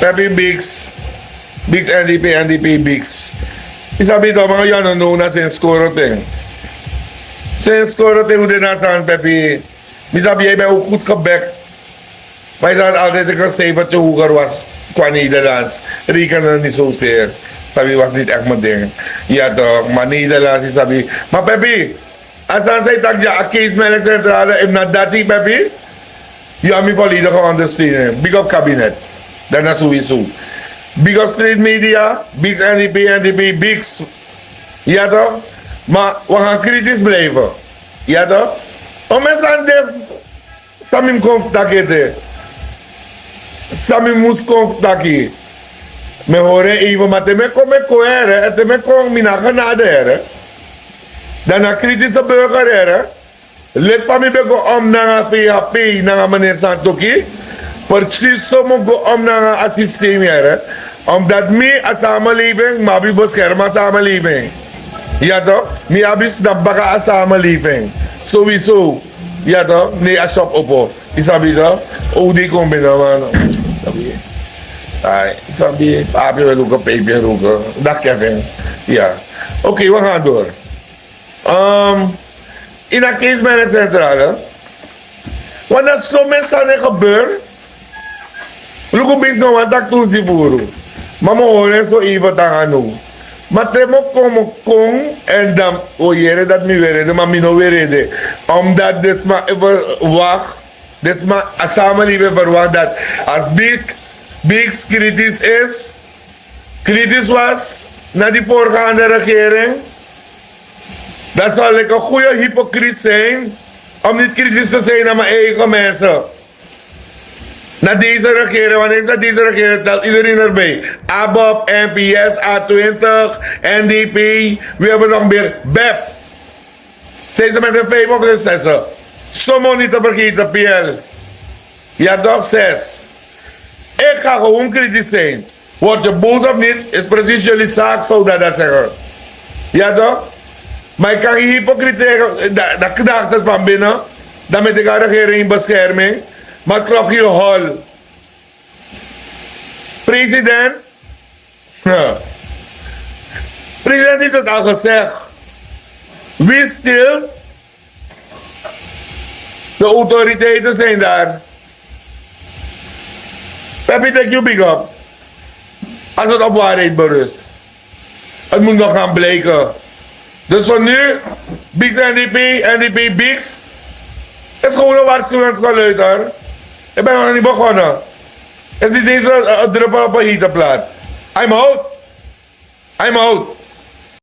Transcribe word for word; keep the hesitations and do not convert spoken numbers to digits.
Pepi Biks. Biks N D P, N D P Biks. Yu sabi toch, man, yu no now na sen skoro ten. Sen skoro ten un de na san, Pepi. Mi sabi yu ben ook goed gebek. Maar je zal altijd een cijfertje hoger was qua Nederlands. Rekenen niet zozeer. Sabi was niet echt mijn ding. Ja toch, maar Nederlands is sabi. Maar Pepi, a sani san yu taki dya, a case melk centrale, efu na dati, Pepi, yu abi mi volledige ondersteuning. Big up kabinet. Dat na sowieso. Big up Street Media, Biks N D P, N D P Biks. Ja toch? Maar we gaan kritisch blijven. Ja toch? Om eens aan de San mi mus kon fu taki ete. San mi mus kon fu taki. Mi e hori en even, ma te mi e kon, mi e kon here, en te mi e kon, mi no abi genade here. Dan na kritische burger here. Leti fa mi ben go om nanga V H P, nanga meneer Santoki. Precies so mi o go om nanga a systeem here. Omdat mi a samenleving, mi abi bescherm a samenleving. Ja toch? Mi abi snap baka a samenleving. Sowieso. Ja toch? Nee, a shop opo. Yu sabi toch? O, di kon binnen, man. Sabi. Ai, sabi. Papi wil ook een pijpje roken. Dag, Kevin. Ja. Oké, we gaan door. Ehm, in a case management centrale. Want dat zo mensen zijn gebeurd. Luku bisi no wani taki tunsi furu. Ma mi o hori en so even tan now. Ma te mi o kon, mi o kon, èn dan o yere dati mi weri ede, ma mi no weri ede. Omdat den sma e verwacht, den sma, a samenleving e verwacht dati as Biks, Biks kritisch is, kritisch was na die voorgaande regering, dan zal ik een goede hypocriet zijn om niet kritisch te zijn naar mijn eigen mensen. Na deze regering, want niks na deze regering telt iedereen erbij. ABOP, N P S, A twintig, N D P, we hebben nog meer. Bep. Zijn ze met hun vijf of hun zessen? Sommige niet te vergeten, P L. Ja toch, zes. Ik ga gewoon kritisch zijn. Word je boos of niet, is precies jullie zaak, zou dat, dat zeggen. Ja toch? Maar ik kan geen hypocriet tegen, dat, dat gedachte van binnen, dan ben ik aan regering in bescherming, maar het klopt hier hol. President, ja. President heeft het al gezegd. Wees stil. De autoriteiten zijn daar. Pepi, take you big up. Als het op waarheid berust. Het moet nog gaan blijken. Dus voor nu, Biks N D P, N D P Biks. Is gewoon een waarschuwingsgeluid, hoor. Ik ben nog niet begonnen. Is niet eens een, een druppel op een hete plaat. I'm out. I'm out.